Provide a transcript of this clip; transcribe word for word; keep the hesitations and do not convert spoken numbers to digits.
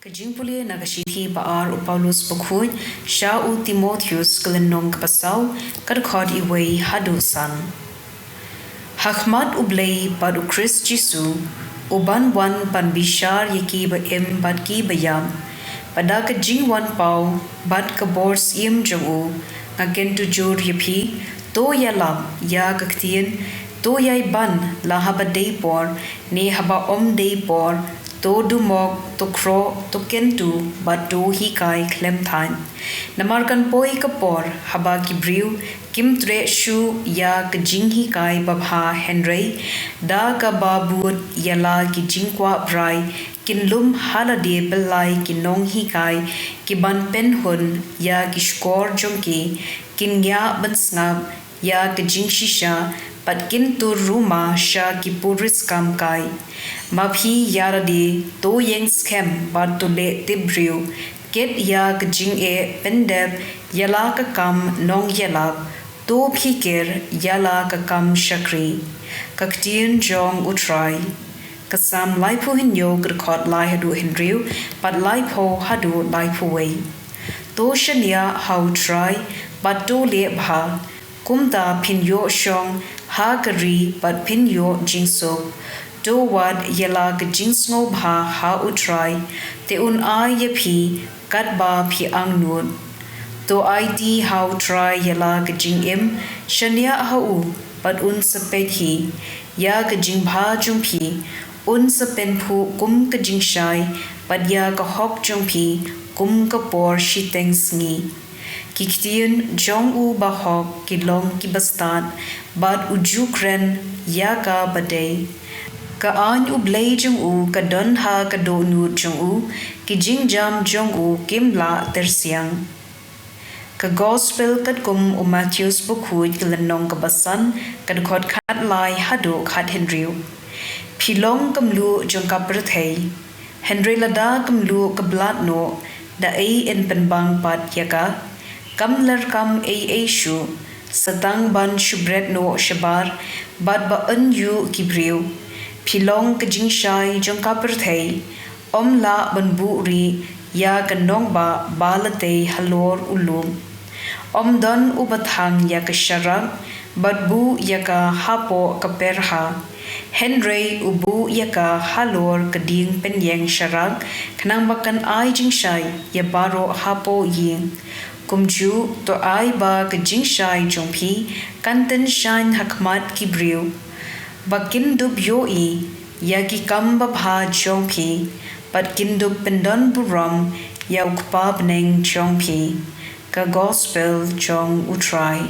Ka jingpule na ka shithi ba ar u Paulus bakhuid sha u Timotheus, ka lynnong kaba saw, ka dkhot wei haduh san. Ha khmat U Blei bad U Khrist Jisu, uban wan ban bishar ïa ki ba im bad ki ba ïap, bad da ka jingwan paw bad ka bor syiem jong u, nga kyntu jur ïa phi, to ïalap ïa ka ktien, to ïai ban la haba dei por, ne haba ym dei por, to dumok, to khroh, to kyntu, bad to hikai khlem thait. Namar kan poi ka por haba ki briew kim treh shuh ïa ka jinghikai babha, hynrei da kaba bud ïa la ki jingkwah brai, kin lum ha lade pynlai ki nonghikai, ki ban pynhun ïa ki shkor jong ki, kin ïa ban sngap ïa ka jingshisha, bad kin tur ruma sha ki puriskam kai. Ma phi ïa lade, to ïeng skhem bad to leh tip briew, kit ïa ka jingeh pyndep ïa la ka kam nongïalap, to phikir ïa la ka kam shakri. Ka ktien jong U Trai. Ka Salm laiphew hynñiew, ka dkhot lai haduh hynriew, bad laiphew haduh laiphew wei. To shaniah ha U Trai, bad to leh bha, kumta phin ïoh shong ha ka ri bad phin ïoh jingsuk. To wad ïa la ka jingsngewbha ha U Trai, te un ai ïa phi katba phi angnud. To aiti ha U Trai ïa la ka jingim, shaniah ha u, bad un sa peit hi ïa ka jingbha jong phi, un sa pynphuh kum ka jingshai, bad ïa ka hok jong phi kum ka por shiteng sngi. Ki ktien jong u bahok ki long kiba stad, bad u ju kren ïa kaba dei. Ka aiñ U Blei jong u ka don ha ka dohnud jong u, ki jingjam jong u kim lah tyrsiang. Ka Gospel katkum u Mathaios bakhuid, ka lynnong kaba san, ka dkhot khatlai haduh khathynriew. Phi long ka mluh jong ka pyrthei. Hynrei lada ka mluh ka blad noh, da ei yn pynbang pat ïa ka? Kam lyrkam ei ei shuh, sa tang ban shu bret noh shabar, bad ba yn ïuh ki briew. Phi long ka jingshai jong ka pyrthei. Ym lah ban buhrieh ïa ka nongbah ba la tei halor u lum. Ym don uba thang ïa ka sharak, bad buh ïa ka hapoh ka perha. Hynrei u buh ïa ka halor ka dieng pynïeng sharak, khnang ba kan ai jingshai ïa baroh hapoh ïing. Kumjuh to ai ba ka jingshai jong phi kan tyngshaiñ ha khmat ki briew, ba kin dup ïohi ïa ki kam babha jong phi, bad kin dup pyndonburom ïa U Kpa bneng jong phi. Ka Gospel jong U Trai.